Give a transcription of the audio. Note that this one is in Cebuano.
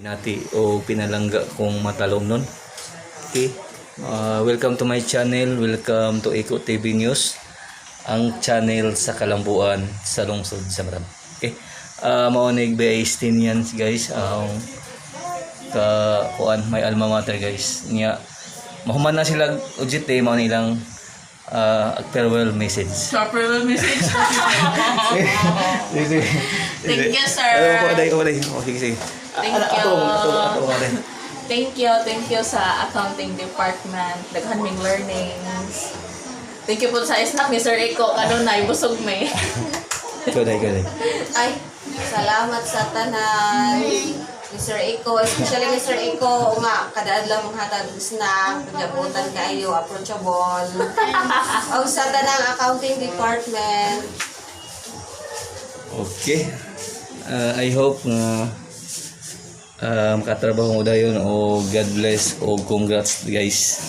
Pinati o pinalangga kong matalom nun. Okay. Welcome to my channel. Welcome to Eco TV News. Ang channel sa Kalambuan sa lungsod sa Maram. Okay. Mao ni BA yan, guys. Ang ka kuan may alma mater, guys. Niya mahuman na sila UGT, mao ni ilang farewell message. Farewell message. Thank you, sir. Ay, oh, day. Oh, sige, sige. Thank Ato, you. ato, ato, ato. Thank you sa accounting department. Daghan ming learnings. Thank you po sa snack ni Sir Eko. Kanunay, busog may. Ikaw, day, ikaw, day. Ay, salamat sa tanan. Mr. Iko, especially Mr. Iko, nga, kada adlaw mong hatag og snack, nagabutan kayo, approachable. Og sa tanang accounting department. Okay. I hope nga makatrabaho mo dayon o God bless o congrats, guys.